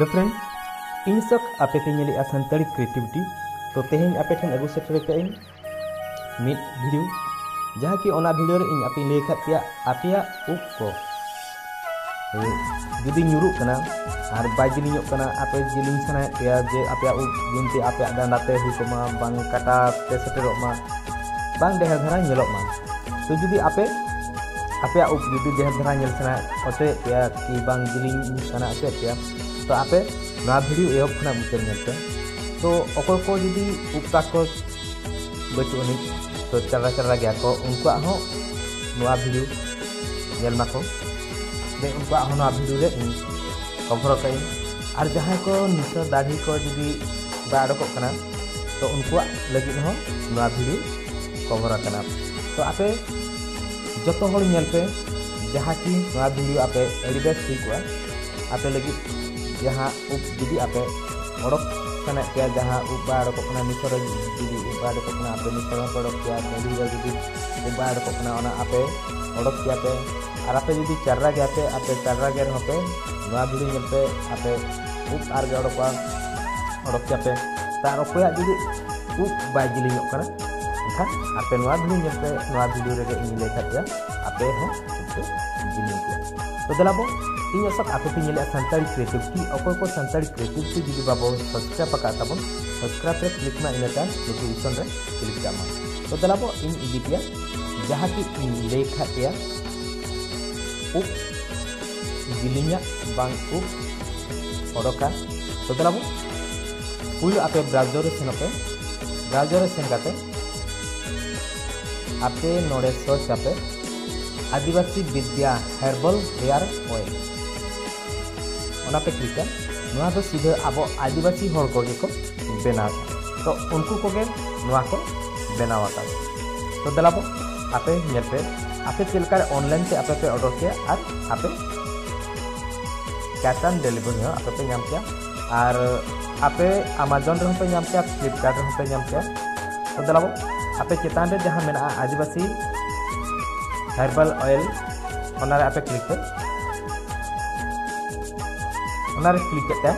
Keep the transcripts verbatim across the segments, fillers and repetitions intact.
Hello friend, ᱤᱧ ᱥᱚᱠ ᱟᱯᱮ ᱯᱮ ᱧᱮᱞᱮᱜᱼᱟ ᱥᱟᱱᱛᱟᱲᱤ creativity᱾ ᱛᱚ ᱛᱮᱦᱮᱧ ᱟᱯᱮ ᱴᱷᱮᱱ ᱟᱹᱜᱩ ᱥᱮᱴᱮᱨ ᱟᱠᱟᱫ ᱟᱹᱧ ᱢᱤᱫ video, ᱡᱟᱦᱟᱸ ᱠᱤ ᱚᱱᱟ video ᱨᱮ ᱤᱧ ᱟᱯᱮᱧ ᱞᱟᱹᱭ ᱟᱠᱟᱫ ᱯᱮᱭᱟ ᱟᱯᱮᱭᱟᱜ ᱩᱵ ᱠᱚ ᱡᱩᱫᱤ ᱧᱩᱨᱩᱜ ᱠᱟᱱᱟ ᱟᱨ ᱵᱟᱭ ᱡᱤᱞᱤᱧᱚᱜ ᱠᱟᱱᱟ, ᱟᱯᱮ ᱡᱤᱞᱤᱧ ᱥᱟᱱᱟᱭᱮᱫ ᱯᱮᱭᱟ ᱡᱮ ᱟᱯᱮᱭᱟᱜ ᱩᱵ ᱡᱩᱫᱤ ᱟᱯᱮᱭᱟᱜ ᱰᱟᱸᱰᱟ ᱛᱮ ᱦᱩᱭ ᱠᱚᱜ ᱢᱟ, ᱵᱟᱝ ᱠᱟᱴᱟ ᱛᱮ ᱥᱮᱴᱮᱨᱚᱜ ᱢᱟ, ᱵᱟᱝ ᱰᱷᱮᱨ ᱫᱷᱟᱨᱟ ᱧᱮᱞᱚᱜ ᱢᱟ᱾ ᱛᱚ ᱡᱩᱫᱤ ᱟᱯᱮ ᱟᱯᱮᱭᱟᱜ ᱩᱵ ᱡᱩᱫᱤ ᱰᱷᱮᱨ ᱫᱷᱟᱨᱟ ᱧᱮᱞ ᱥᱟᱱᱟ ᱦᱚᱪᱚᱭᱮᱫ ᱯᱮᱭᱟ ᱠᱤ ᱵᱟᱝ ᱡᱤᱞᱤᱧ ᱥᱟᱱᱟ ᱦᱚᱪᱚᱭᱮᱫ ᱯᱮᱭᱟ, ᱛᱚ ᱟᱯᱮ ᱱᱚᱣᱟ video ᱮᱦᱚᱵ ᱠᱷᱚᱱᱟᱜ ᱢᱩᱪᱟᱹᱫ ᱧᱮᱞ ᱯᱮ᱾ ᱛᱚ ᱚᱠᱚᱭ ᱠᱚ ᱡᱩᱫᱤ ᱩᱵ ᱛᱟᱠᱚ ᱵᱟᱹᱪᱩᱜ ᱟᱹᱱᱤᱡ, ᱛᱚ ᱪᱟᱞᱟ ᱪᱟᱞᱟ ᱜᱮᱭᱟ ᱠᱚ, ᱩᱱᱠᱩᱣᱟᱜ ᱦᱚᱸ ᱱᱚᱣᱟ video ᱧᱮᱞ ᱢᱟᱠᱚ, ᱡᱮ ᱩᱱᱠᱩᱣᱟᱜ ᱦᱚᱸ ᱱᱚᱣᱟ video ᱨᱮ ᱤᱧ cover ᱟᱠᱟᱫ ᱟᱹᱧ᱾ ᱟᱨ ᱡᱟᱦᱟᱸᱭ ᱠᱚ ᱱᱤᱥᱟᱹ ᱫᱟᱲᱦᱤ ᱠᱚ ᱡᱩᱫᱤ ᱵᱟᱭ ᱚᱰᱚᱠᱚᱜ ᱠᱟᱱᱟ, ᱛᱚ ᱩᱱᱠᱩᱣᱟᱜ ᱞᱟᱹᱜᱤᱫ ᱦᱚᱸ ᱱᱚᱣᱟ video cover ᱟᱠᱟᱱᱟ᱾ ᱛᱚ ᱟᱯᱮ ᱡᱚᱛᱚ ᱦᱚᱲ ᱧᱮᱞ ᱯᱮ, ᱡᱟᱦᱟᱸ ᱠᱤ ᱱᱚᱣᱟ video ᱟᱯᱮ ᱟᱹᱰᱤ ᱵᱮᱥ ᱦᱩᱭ ᱠᱚᱜᱼᱟ ᱟᱯᱮ ᱞᱟᱹᱜᱤᱫ᱾ ᱡᱟᱦᱟᱸ ᱩᱵ ᱡᱩᱫᱤ ᱟᱯᱮ ᱚᱰᱚᱠ ᱥᱟᱱᱟᱭᱮᱫ ᱯᱮᱭᱟ, ᱡᱟᱦᱟᱸ ᱩᱵ ᱵᱟᱭ ᱚᱰᱚᱠᱚᱜ ᱠᱟᱱᱟ, ᱱᱤᱥᱟᱹ ᱨᱮ ᱡᱩᱫᱤ ᱩᱵ ᱵᱟᱭ ᱚᱰᱚᱠᱚᱜ ᱠᱟᱱᱟ, ᱟᱯᱮ ᱱᱤᱥᱟᱹ ᱦᱚᱸᱯᱮ ᱚᱰᱚᱠ ᱯᱮᱭᱟ, ᱫᱟᱹᱲᱦᱤ ᱨᱮ ᱡᱩᱫᱤ ᱩᱵ ᱵᱟᱭ ᱚᱰᱚᱠᱚᱜ ᱠᱟᱱᱟ, ᱚᱱᱟ ᱟᱯᱮ ᱚᱰᱚᱠ ᱠᱮᱭᱟ ᱯᱮ᱾ ᱟᱨ ᱟᱯᱮ ᱡᱩᱫᱤ ᱪᱟᱨᱨᱟ ᱜᱮᱭᱟ ᱯᱮ, ᱟᱯᱮ ᱪᱟᱨᱨᱟ ᱜᱮ ᱨᱮᱦᱚᱸ ᱯᱮ ᱱᱚᱣᱟ video ᱧᱮᱞ ᱯᱮ, ᱟᱯᱮ ᱩᱵ ᱟᱨ ᱜᱮ ᱚᱰᱚᱠᱚᱜᱼᱟ, ᱚᱰᱚᱠ ᱠᱮᱭᱟ ᱯᱮ᱾ ᱛᱟᱨ ᱚᱠᱚᱭᱟᱜ ᱡᱩᱫᱤ ᱩᱵ ᱵᱟᱭ ᱡᱤᱞᱤᱧᱚᱜ ᱠᱟᱱᱟ, ᱮᱱᱠᱷᱟᱱ ᱟᱯᱮ ᱱᱚᱣᱟ video ᱧᱮᱞ ᱯᱮ, ᱱᱚᱣᱟ video ᱨᱮᱜᱮ ᱤᱧ ᱞᱟᱹᱭ ᱠᱟᱫ ᱯᱮᱭᱟ, ᱟᱯᱮ ᱦᱚᱸ ᱩᱵ ᱯᱮ ᱡᱤᱞᱤᱧ ᱠᱮᱭᱟ᱾ ᱛᱚ ᱫᱮᱞᱟ ᱵᱚ, ᱤᱧ ᱟᱥᱚᱠ ᱟᱯᱮ ᱯᱮ ᱧᱮᱞᱮᱫᱼᱟ ᱥᱟᱱᱛᱟᱲᱤ creativity᱾ ᱚᱠᱚᱭ ᱠᱚ ᱥᱟᱱᱛᱟᱲᱤ creativity ᱡᱩᱫᱤ ᱵᱟᱵᱚ subscribe ᱟᱠᱟᱫ ᱛᱟᱵᱚᱱ, subscribe ᱨᱮ click ᱢᱟ, ᱤᱱᱟᱹ ᱛᱟᱭᱚᱢ notification ᱨᱮ click ᱠᱟᱜ ᱢᱟ᱾ ᱛᱚ ᱫᱮᱞᱟ ᱵᱚ, ᱤᱧ ᱤᱫᱤ ᱯᱮᱭᱟ ᱡᱟᱦᱟᱸ ᱠᱤ ᱤᱧ ᱞᱟᱹᱭ ᱠᱟᱫ ᱯᱮᱭᱟ, ᱩᱵ ᱡᱤᱞᱤᱧᱟᱜ ᱵᱟᱝ ᱩᱵ ᱚᱰᱚᱠᱟ᱾ ᱛᱚ ᱫᱮᱞᱟ ᱵᱚ, ᱯᱩᱭᱞᱩ ᱟᱯᱮ browser ᱨᱮ ᱥᱮᱱᱚᱜ ᱯᱮ᱾ Browser ᱨᱮ ᱥᱮᱱ ᱠᱟᱛᱮ ᱟᱯᱮ ᱱᱚᱰᱮ search ᱟᱯᱮ ᱟᱹᱫᱤᱵᱟᱹᱥᱤ ᱵᱤᱫᱽᱭᱟ herbal hair oil, ᱚᱱᱟ ᱯᱮ click ᱟ᱾ ᱱᱚᱣᱟ ᱫᱚ ᱥᱤᱫᱷᱟᱹ ᱟᱵᱚ ᱟᱹᱫᱤᱵᱟᱹᱥᱤ ᱦᱚᱲ ᱠᱚᱜᱮ ᱠᱚ ᱵᱮᱱᱟᱣ ᱮᱫᱟ᱾ ᱛᱚ ᱩᱱᱠᱩ ᱠᱚᱜᱮ ᱱᱚᱣᱟ ᱠᱚ ᱵᱮᱱᱟᱣ ᱟᱠᱟᱫᱟ᱾ ᱛᱚ ᱫᱮᱞᱟ ᱵᱚ, ᱟᱯᱮ ᱧᱮᱞ ᱯᱮ, ᱟᱯᱮ ᱪᱮᱫ ᱞᱮᱠᱟ ᱨᱮ online ᱛᱮ ᱟᱯᱮ ᱯᱮ order ᱠᱮᱭᱟ ᱟᱨ ᱟᱯᱮ cash on delivery ᱦᱚᱸ ᱟᱯᱮ ᱯᱮ ᱧᱟᱢ ᱠᱮᱭᱟ᱾ ᱟᱨ ᱟᱯᱮ Amazon ᱨᱮᱦᱚᱸ ᱯᱮ ᱧᱟᱢ ᱠᱮᱭᱟ, Flipkart ᱨᱮᱦᱚᱸ ᱯᱮ ᱧᱟᱢ ᱠᱮᱭᱟ᱾ ᱛᱚ ᱫᱮᱞᱟ ᱵᱚ, ᱟᱯᱮ ᱪᱮᱛᱟᱱ ᱨᱮ ᱡᱟᱦᱟᱸ ᱢᱮᱱᱟᱜᱼᱟ ᱟᱹᱫᱤᱵᱟᱹᱥᱤ herbal oil, ᱚᱱᱟ ᱨᱮ ᱟᱯᱮ click ᱯᱮ᱾ ᱚᱱᱟᱨᱮ ᱠᱞᱤᱠ ᱠᱮᱫ ᱛᱮ,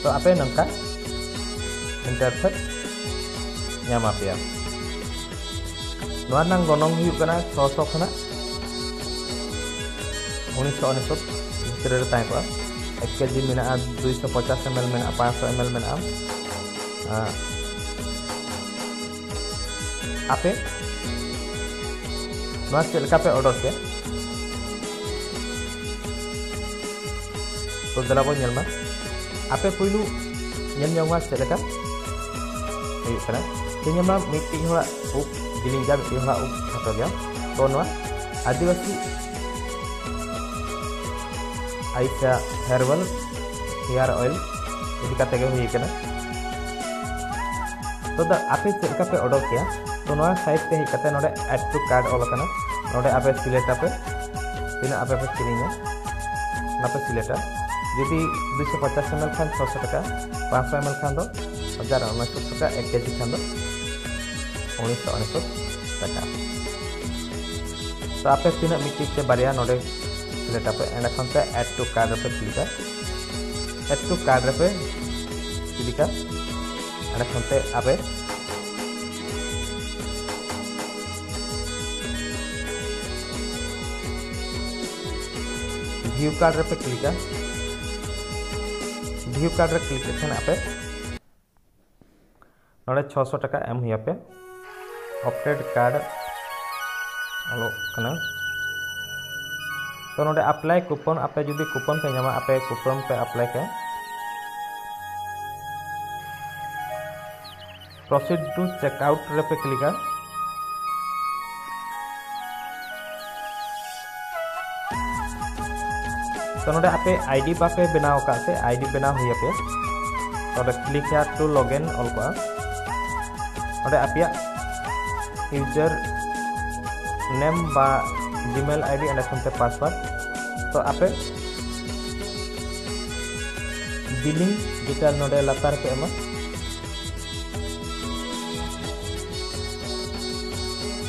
ᱛᱚ ᱟᱯᱮ ᱱᱚᱝᱠᱟ ᱤᱱᱴᱟᱨᱯᱷᱮᱥ ᱧᱟᱢ ᱟᱯᱮᱭᱟ᱾ ᱱᱚᱣᱟ ᱨᱮᱱᱟᱜ ᱜᱚᱱᱚᱝ ᱦᱩᱭᱩᱜ ᱠᱟᱱᱟ ᱪᱷᱚᱥᱚ ᱠᱷᱚᱱᱟᱜ ᱩᱱᱤᱥᱥᱚ ᱚᱱᱮᱥᱚᱛ ᱵᱷᱤᱛᱨᱤ ᱨᱮ ᱛᱟᱦᱮᱸ ᱠᱚᱜᱼᱟ᱾ ᱮᱠ ᱠᱮᱡᱤ ᱢᱮᱱᱟᱜᱼᱟ, ᱫᱩᱭᱥᱚ ᱯᱚᱪᱟᱥ ᱮᱢ ᱮᱞ ᱢᱮᱱᱟᱜᱼᱟ, ᱯᱟᱸᱪᱥᱚ ᱮᱢ ᱮᱞ ᱢᱮᱱᱟᱜᱼᱟ᱾ ᱟᱨ ᱟᱯᱮ ᱱᱚᱣᱟ ᱪᱮᱫ ᱞᱮᱠᱟ ᱯᱮ ᱚᱰᱟᱨ ᱠᱮᱭᱟ? ᱛᱚ ᱫᱮᱞᱟ ᱵᱚᱱ ᱧᱮᱞ ᱢᱟ᱾ ᱟᱯᱮ ᱯᱩᱭᱞᱩ ᱧᱮᱞ ᱧᱚᱜ ᱢᱟ ᱪᱮᱫ ᱞᱮᱠᱟ ᱦᱩᱭᱩᱜ ᱠᱟᱱᱟ᱾ ᱛᱮᱦᱮᱧ ᱢᱟ ᱢᱤᱫᱴᱤᱡ ᱦᱚᱲᱟᱜ ᱩᱵ ᱡᱤᱞᱤᱧ ᱜᱮᱭᱟ, ᱢᱤᱫᱴᱤᱡ ᱦᱚᱲᱟᱜ ᱩᱵ ᱠᱷᱟᱴᱚ ᱜᱮᱭᱟ᱾ ᱛᱚ ᱱᱚᱣᱟ ᱟᱹᱫᱤᱵᱟᱹᱥᱤ ᱟᱭᱥᱟ ᱦᱮᱨᱵᱟᱞ ᱦᱮᱭᱟᱨ ᱚᱭᱮᱞ ᱤᱫᱤ ᱠᱟᱛᱮ ᱜᱮ ᱦᱩᱭ ᱠᱟᱱᱟ᱾ ᱛᱚ ᱫᱟ ᱟᱯᱮ ᱪᱮᱫ ᱞᱮᱠᱟ ᱯᱮ ᱚᱰᱟᱨ ᱠᱮᱭᱟ? ᱛᱚ ᱱᱚᱣᱟ ᱥᱟᱭᱤᱰ ᱛᱮ ᱦᱮᱡ ᱠᱟᱛᱮ ᱱᱚᱰᱮ add to cart ᱚᱞ ᱟᱠᱟᱱᱟ, ᱱᱚᱰᱮ ᱟᱯᱮ ᱥᱤᱞᱮᱠᱴ ᱟᱯᱮ ᱛᱤᱱᱟᱹᱜ ᱟᱯᱮ ᱯᱮ ᱠᱤᱨᱤᱧᱟ, ᱚᱱᱟ ᱯᱮ ᱥᱤᱞᱮᱠᱴᱟ᱾ ᱡᱩᱫᱤ ᱫᱩᱭᱥᱚ ᱯᱚᱪᱟᱥ ᱮᱢ ᱮᱞ ᱠᱷᱟᱱ ᱪᱷᱚᱥᱚ ᱴᱟᱠᱟ, ᱯᱟᱸᱪᱥᱚ ᱮᱢ ᱮᱞ ᱠᱷᱟᱱ ᱫᱚ ᱦᱟᱡᱟᱨ ᱩᱱᱤᱥᱥᱚ ᱴᱟᱠᱟ, ᱮᱠ ᱠᱮᱡᱤ ᱠᱷᱟᱱ ᱫᱚ ᱩᱱᱤᱥᱥᱚ ᱩᱱᱤᱥᱥᱚ ᱴᱟᱠᱟ᱾ ᱛᱚ ᱟᱯᱮ ᱛᱤᱱᱟᱹᱜ ᱢᱤᱫᱴᱤᱡ ᱥᱮ ᱵᱟᱨᱭᱟ ᱱᱚᱰᱮ ᱥᱤᱞᱮᱠᱴ ᱟᱯᱮ, ᱮᱸᱰᱮᱠᱷᱟᱱ ᱯᱮ add to cart ᱨᱮᱯᱮ ᱠᱞᱤᱠᱟ, add to cart ᱨᱮᱯᱮ ᱠᱞᱤᱠᱟ, ᱮᱸᱰᱮᱠᱷᱟᱱ ᱛᱮ ᱟᱯᱮ view cart ᱨᱮᱯᱮ ᱠᱞᱤᱠᱟ᱾ View cart ᱨᱮ ᱠᱞᱤᱠ ᱞᱮᱠᱷᱟᱱ ᱟᱯᱮ ᱱᱚᱰᱮ ᱪᱷᱚᱥᱚ ᱴᱟᱠᱟ ᱮᱢ ᱦᱩᱭ ᱟᱯᱮ, opted card ᱚᱞᱚᱜ ᱠᱟᱱᱟ᱾ ᱛᱚ ᱱᱚᱰᱮ apply coupon, ᱟᱯᱮ ᱡᱩᱫᱤ coupon ᱯᱮ ᱧᱟᱢᱟ, ᱟᱯᱮ coupon ᱯᱮ apply ᱯᱮ᱾ Proceed to checkout ᱨᱮᱯᱮ ᱠᱞᱤᱠᱟ᱾ ᱛᱚ ᱱᱚᱰᱮ ᱟᱯᱮ ᱟᱭᱰᱤ ᱵᱟᱯᱮ ᱵᱮᱱᱟᱣ ᱟᱠᱟᱫ ᱥᱮ, ᱟᱭᱰᱤ ᱵᱮᱱᱟᱣ ᱦᱩᱭ ᱟᱯᱮᱭᱟ᱾ ᱱᱚᱰᱮ click here to login ᱚᱞ ᱠᱚᱜᱼᱟ᱾ ᱱᱚᱰᱮ ᱟᱯᱮᱭᱟᱜ user name ᱵᱟ Gmail ᱟᱭᱰᱤ, ᱚᱸᱰᱮ ᱠᱷᱚᱱ ᱛᱮ password᱾ ᱛᱚ ᱟᱯᱮ billing detail ᱱᱚᱰᱮ ᱞᱟᱛᱟᱨ ᱯᱮ ᱮᱢᱟ᱾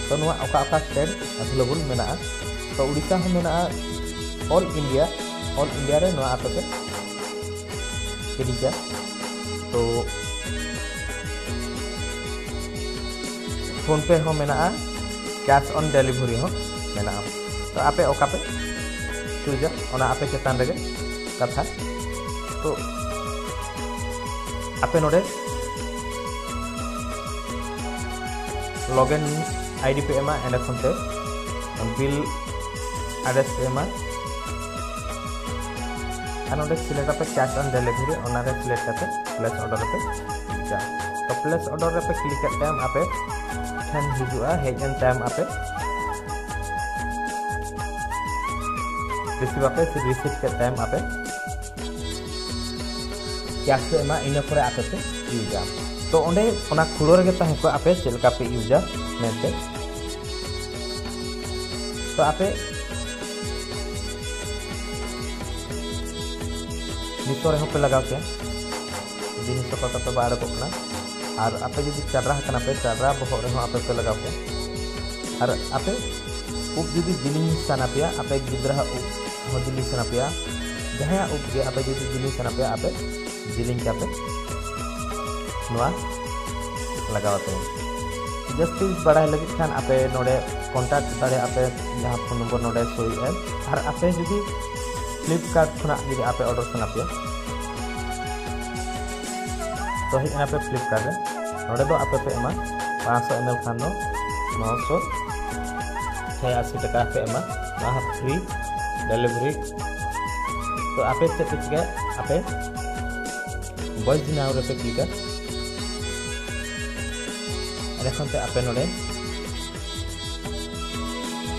ᱛᱚ ᱱᱚᱣᱟ ᱚᱠᱟ ᱚᱠᱟ state available ᱢᱮᱱᱟᱜᱼᱟ, ᱛᱚ ᱩᱲᱤᱥᱥᱟ ᱦᱚᱸ ᱢᱮᱱᱟᱜᱼᱟ, ᱚᱞ ᱤᱱᱰᱤᱭᱟ, ᱚᱞ ᱤᱱᱰᱤᱭᱟ ᱨᱮ ᱱᱚᱣᱟ ᱟᱯᱮ ᱯᱮ ᱠᱤᱨᱤᱧᱟ᱾ ᱛᱚ PhonePe ᱦᱚᱸ ᱢᱮᱱᱟᱜᱼᱟ, cash on delivery ᱦᱚᱸ ᱢᱮᱱᱟᱜᱼᱟ᱾ ᱛᱚ ᱟᱯᱮ ᱚᱠᱟ ᱯᱮ ᱪᱩᱡᱟ, ᱚᱱᱟ ᱟᱯᱮ ᱪᱮᱛᱟᱱ ᱨᱮᱜᱮ ᱠᱟᱛᱷᱟ᱾ ᱛᱚ ᱟᱯᱮ ᱱᱚᱰᱮ ᱞᱚᱜᱤᱱ ᱟᱭᱰᱤ ᱯᱮ ᱮᱢᱟ, ᱮᱸᱰᱮ ᱠᱷᱚᱱ ᱛᱮ ᱵᱤᱞ ᱟᱰᱨᱮᱥ ᱯᱮ ᱮᱢᱟ᱾ ᱟᱨ ᱱᱚᱰᱮ ᱥᱤᱞᱮᱠᱴ ᱟᱯᱮ cash on delivery, ᱚᱱᱟᱨᱮ ᱥᱤᱞᱮᱠᱴ ᱠᱟᱛᱮ ᱯᱞᱮᱥ ᱚᱨᱰᱟᱨ ᱨᱮᱯᱮ ᱠᱞᱤᱠᱟ᱾ ᱛᱚ ᱯᱞᱮᱥ ᱚᱨᱰᱟᱨ ᱨᱮᱯᱮ ᱠᱞᱤᱠ ᱠᱮᱫ ᱛᱟᱭᱚᱢ ᱟᱯᱮ ᱴᱷᱮᱱ ᱦᱤᱡᱩᱜᱼᱟ, ᱦᱮᱡ ᱮᱱ ᱛᱟᱭᱚᱢ ᱟᱯᱮ ᱨᱤᱥᱤᱵᱷ ᱟᱯᱮ, ᱨᱤᱥᱤᱵᱷ ᱠᱮᱫ ᱛᱟᱭᱚᱢ ᱟᱯᱮ ᱠᱮᱥ ᱯᱮ ᱮᱢᱟ, ᱤᱱᱟᱹ ᱯᱚᱨᱮ ᱟᱯᱮ ᱯᱮ ᱤᱭᱩᱡᱟ᱾ ᱛᱚ ᱚᱸᱰᱮ ᱚᱱᱟ ᱠᱷᱩᱞᱟᱹ ᱨᱮᱜᱮ ᱛᱟᱦᱮᱸ ᱠᱚᱜᱼᱟ ᱟᱯᱮ ᱪᱮᱫ ᱞᱮᱠᱟ ᱯᱮ ᱤᱭᱩᱡᱟ ᱢᱮᱱᱛᱮ᱾ ᱛᱚ ᱟᱯᱮ ᱱᱤᱛᱚᱜ ᱨᱮᱦᱚᱸ ᱯᱮ ᱞᱟᱜᱟᱣ ᱠᱮᱭᱟ, ᱡᱤᱱᱤᱥ ᱠᱚ ᱛᱟᱯᱮ ᱵᱟᱭ ᱚᱰᱚᱠᱚᱜ ᱠᱟᱱᱟ᱾ ᱟᱨ ᱟᱯᱮ ᱡᱩᱫᱤ ᱪᱟᱰᱨᱟ ᱟᱠᱟᱱᱟ ᱯᱮ, ᱪᱟᱰᱨᱟ ᱵᱚᱦᱚᱜ ᱨᱮᱦᱚᱸ ᱟᱯᱮ ᱯᱮ ᱞᱟᱜᱟᱣ ᱠᱮᱭᱟ᱾ ᱟᱨ ᱟᱯᱮ ᱩᱵ ᱡᱩᱫᱤ ᱡᱤᱞᱤᱧ ᱥᱟᱱᱟ ᱯᱮᱭᱟ, ᱟᱯᱮ ᱜᱤᱫᱽᱨᱟᱹᱣᱟᱜ ᱩᱵ ᱦᱚᱸ ᱡᱤᱞᱤᱧ ᱥᱟᱱᱟ ᱯᱮᱭᱟ, ᱡᱟᱦᱟᱸᱭᱟᱜ ᱩᱵ ᱜᱮ ᱟᱯᱮ ᱡᱩᱫᱤ ᱡᱤᱞᱤᱧ ᱥᱟᱱᱟ ᱯᱮᱭᱟ, ᱟᱯᱮ ᱡᱤᱞᱤᱧ ᱠᱟᱛᱮ ᱱᱚᱣᱟ ᱞᱟᱜᱟᱣ ᱟᱯᱮ᱾ ᱡᱟᱹᱥᱛᱤ ᱵᱟᱲᱟᱭ ᱞᱟᱹᱜᱤᱫ ᱠᱷᱟᱱ ᱟᱯᱮ ᱱᱚᱰᱮ ᱠᱚᱱᱴᱟᱠᱴ ᱫᱟᱲᱮᱭᱟᱜᱼᱟ ᱯᱮ, ᱡᱟᱦᱟᱸ ᱯᱷᱳᱱ ᱱᱚᱢᱵᱚᱨ ᱱᱚᱰᱮ ᱥᱳᱭᱮᱫᱼᱟ᱾ ᱟᱨ ᱟᱯᱮ ᱡᱩᱫᱤ ᱯᱷᱞᱤᱯᱠᱟᱨᱴ ᱠᱷᱚᱱᱟᱜ ᱡᱩᱫᱤ ᱟᱯᱮ ᱚᱰᱟᱨ ᱥᱟᱱᱟ ᱯᱮᱭᱟ, ᱛᱚ ᱦᱮᱡ ᱮᱱᱟ ᱯᱮ ᱯᱷᱞᱤᱯᱠᱟᱨᱴ ᱨᱮ᱾ ᱱᱚᱰᱮ ᱫᱚ ᱟᱯᱮ ᱯᱮ ᱮᱢᱟ ᱯᱟᱸᱪᱥᱚ ᱮᱢ ᱮᱞ ᱠᱷᱟᱱ ᱫᱚ ᱱᱚᱥᱚ ᱪᱷᱚᱭᱟᱥᱤ ᱴᱟᱠᱟ ᱯᱮ ᱮᱢᱟ, ᱱᱚᱣᱟ ᱦᱚᱸ ᱯᱷᱨᱤ ᱰᱮᱞᱤᱵᱷᱟᱨᱤ᱾ ᱛᱚ ᱟᱯᱮ ᱪᱮᱫ ᱯᱮ ᱪᱤᱠᱟᱹᱭᱟ, ᱟᱯᱮ ᱵᱚᱭ ᱡᱤᱱᱟᱣ ᱨᱮᱯᱮ ᱠᱞᱤᱠᱟ᱾ ᱮᱸᱰᱮᱠᱷᱟᱱ ᱛᱮ ᱟᱯᱮ ᱱᱚᱰᱮ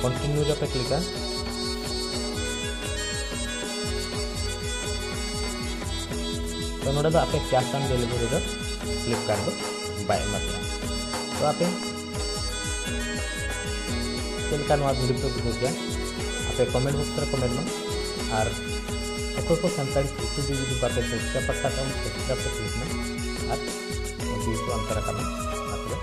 ᱠᱚᱱᱴᱤᱱᱤᱭᱩ ᱨᱮᱯᱮ ᱠᱞᱤᱠᱟ᱾ ᱛᱚ ᱱᱚᱰᱮ ᱫᱚ ᱟᱯᱮ ᱠᱮᱥ ᱚᱱ ᱰᱮᱞᱤᱵᱷᱟᱨᱤ ᱫᱚ ᱯᱷᱞᱤᱯᱠᱟᱨᱴ ᱫᱚ ᱵᱟᱭ ᱮᱢᱟ ᱯᱮᱭᱟ᱾ ᱛᱚ ᱟᱯᱮ ᱪᱮᱫ ᱞᱮᱠᱟ ᱱᱚᱣᱟ ᱵᱷᱤᱰᱤᱭᱳ ᱯᱮ ᱵᱩᱡᱷᱟᱹᱣ ᱠᱮᱫᱟ, ᱟᱯᱮ ᱠᱚᱢᱮᱱᱴ ᱵᱚᱠᱥ ᱨᱮ ᱠᱚᱢᱮᱱᱴ ᱢᱮ᱾ ᱟᱨ ᱚᱠᱚᱭ ᱠᱚ ᱥᱟᱱᱛᱟᱲᱤ YouTube ᱡᱩᱫᱤ ᱵᱟᱯᱮ ᱥᱟᱵᱥᱠᱨᱟᱭᱤᱵ ᱟᱠᱟᱫ ᱛᱟᱵᱚᱱ, ᱥᱟᱵᱥᱠᱨᱟᱭᱤᱵ ᱯᱮ ᱠᱞᱤᱠ ᱢᱮ ᱟᱨ ᱱᱳᱴᱤᱯᱷᱤᱠᱮᱥᱚᱱ ᱚᱱ ᱠᱟᱜ ᱢᱮ᱾ ᱢᱟ ᱛᱚᱵᱮ